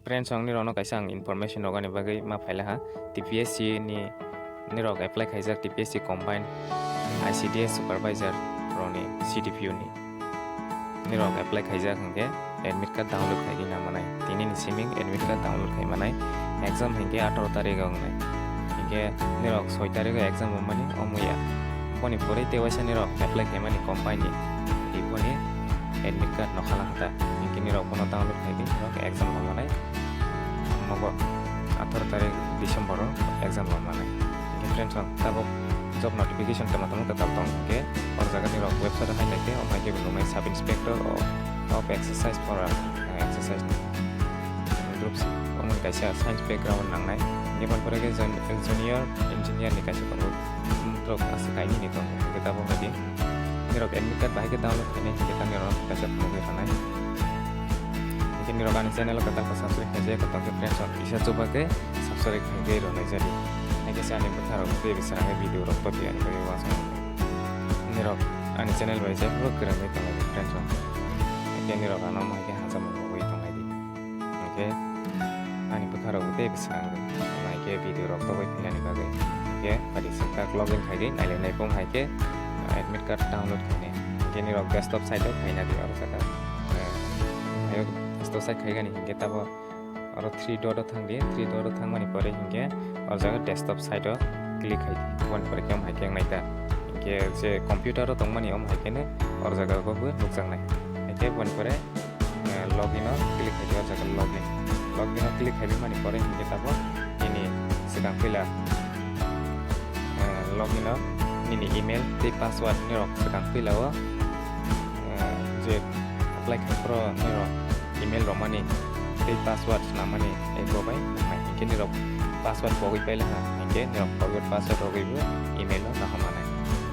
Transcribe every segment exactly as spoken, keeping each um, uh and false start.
Friends, ang nirokno kaisa ang information rogani bagwi ma phailaha. T P S C ni nirok apply khaijak, T P S C combine, I C D S supervisor rokni, C D P O ni. Nirok apply khaijak hwnkhe admit card download khaigwi na manai. Tini ni siming admit card download khai manai. Exam hwnkhe atharo tarikh o wngnai. Hwnkhe nirok soi tarikh o exam wngmani omoya. Boni pore tei waisa nirok apply khaimani combine ni. Iboni admit card nokhala hata. Hwnkhe nirok bono download khaigwi nirok exam wngmanai. Omo atharo tarikh December o exam wngmanai. Hwnkhe friends, ang tabuk job notification tama tama kwtal tong hwnkhe, o jaga nirok website o hai naikhe, omo hai khe bo nuknai sub inspector o-, of exercise for, uh, exercise groups, omo ni kaisa science background nangnai. Hwnkhe boni pore khe jun-, junior engineer ni kaisa tongo. Borok aswk kainwi ni tongo, hwnkhe tabuk hai di. Nirok admit card bahai khe download khainai hwnkhe ta nirok kaisa phunugwi rwnai. Hwnkhe nirok ani channel o kwtal khe subscribe khaijak, kwtal khe friends rok kisa chuba khe subscribe khaigwi rwnai jadi. Hai khe se ani bwkha rok tei bwswrang khe video rok tophi ani bagwi uansukha. Nirok ani channel bai jephuru kwrwngwi tonglai di friends rok. Hai khe nirok ano omo hai khe hamjakmung rwui tonglai di. Hwnkhe ani bwkha rok tei bwswrang rok nai khe video rok tophi phinani bagwi. Hwnkhe adi swkak login khaigwi nailai nai bo hai khe admit card download khainai. Hwnkhe nirok desktop site o khaina di oro saka. Eh, desktop site khaigani hwnkhe tabo oro three dot o thang di, three dot o thangmani pore hwnkhe o jaga desktop site o click khai di. Boni pore khe omo hai khe wngnai ta. Hwnkhe je computer o tongmani omo hai khe no o jaga o bo nukjaknai. Hwnkhe boni pore, eh, login o click khai di, o jaga login. Login o click khai mani pore hwnkhe tabo nini swkang puila, eh, login o nini email tei password nirok swkang puila o, eh, je apply khai phuru nirok email romani tei password swnamani abo bai nai. Hwnkhe nirok password pogwi paila ha, hwnkhe nirok forgot password rogwi bo email o naham manai.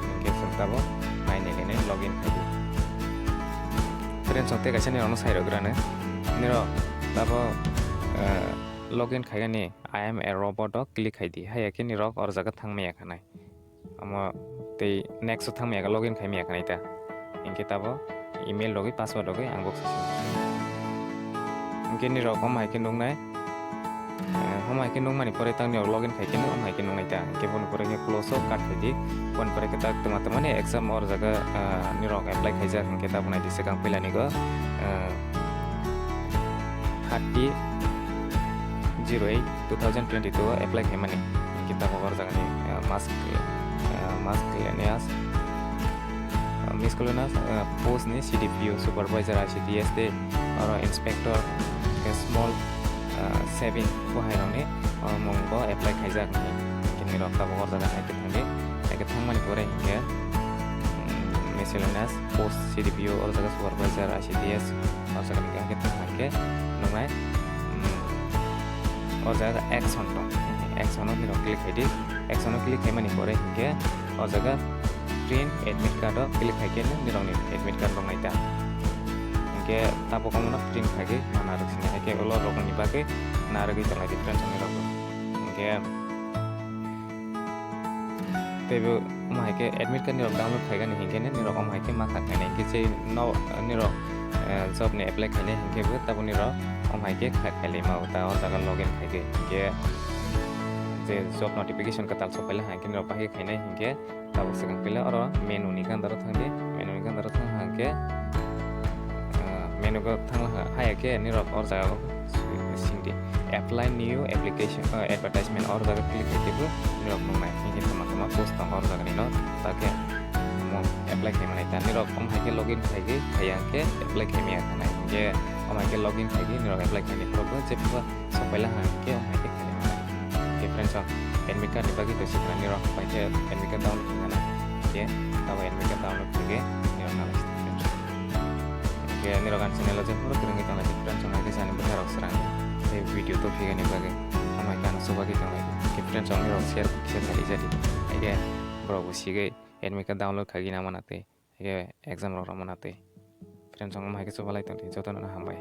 Hwnkhe chwng tabo nai nai nai login khai di. Friends, ang tei kaisa nirokno sai rwgrano. Nirok tabo, eh, login khaigani I am a robot o click khai di. Haiya khe nirok o jaga thang maya khanai. Omo tei next o thang maya khe login khai maya khanai ta. Hinkhe tabo email rogwi password rogwi ang bo khasi. Hinkhe nirok omo hai khe nuknai. Eh, omo hai khe nukmani pore tang nirok login khai khe omo hai khe nuknai ta. Hinkhe boni pore khe close o cut khai di. Boni pore khe tak tuma tuma ni exam o jaga, eh, nirok apply khaijak hinkhe tabuk nai di swkang puila ni go, eh, thirty zero eight two thousand twenty-two o apply khaimani. Hinkhe tabuk o jaga ni, eh, mask, eh, mask cleanliness, ah, miscellaneous, ah, post ni C D P O, supervisor, I C D S tei oro inspector, khe small, ah, saving bo hai rokni, ah, mung bo apply khaijak hinwi. Hinkhe nirok tabuk o jaga hai khe thangdi. Hai khe thangmani pore hinkhe, mm, miscellaneous post C D P O, o jaga supervisor, I C D S, o jaga ni hai khe thang hai khe nuknai, mm, o jaga action tong. Action o nirok click khai di. Action o click khaimani pore hinkhe o jaga print admit card o click khai khe nirokni admit card rok nai ta. Hinkhe tabuk omono print khai khe ma narwk sini, hai khe ulo rokni bagwi narwgwi tonglai di friends rok. Hinkhe teibo omo hai khe admit card nirok download khaigani hinkhe nirok omo hai khe ma kha khainai. Hinkhe je no nirok, eh, job ni apply khainai hinkhe bo tabuk nirok omo hai khe kha khailai ma o ta o jaga login khai khe. Hinkhe je job notification kwtal sok pailai hai khe nirok bahai khe khainai hinkhe tabuk swkang pila oro menu ni gandaro thang di, menu ni gandaro thang hang khe, ah, menu go thang laha haya khe nirok or jaga o sing di apply new application, ah, advertisement or jaga click khai khe bo nirok nung nai hinkhe tama tama post tong or jaga ni no ta khe mo apply khai manai ta nirok om hai khe login khai khe khai yang khe apply khai maya khanai hinkhe om hai khe login khai khe nirok apply khai ni phuru bo je phuru Sok paila ha, hinkhe omo hai khe khaina nangnai. Hinkhe friends rok, admit card ni bagwi to sikha nirok pai khe admit card download khaina nangnai. Hinkhe abo admit card download khaikhe nirok nalai sidi friends rok. Hinkhe nirok ani channel o jephuru kwrwngwi tonglai di friends rok, hai khe chani bwkha rok srang tei video to phigani bagwi omo hai khe ano swbagwi tonglai di. Hinkhe friends rok nirok share kisa khaijadi. Hai khe borok bo sigwi admit card download khaigwi nangma natwi. Hai khe exam rok rwma natwi. Friends rok omo hai khe chubalai tongdi, jotono no hambai.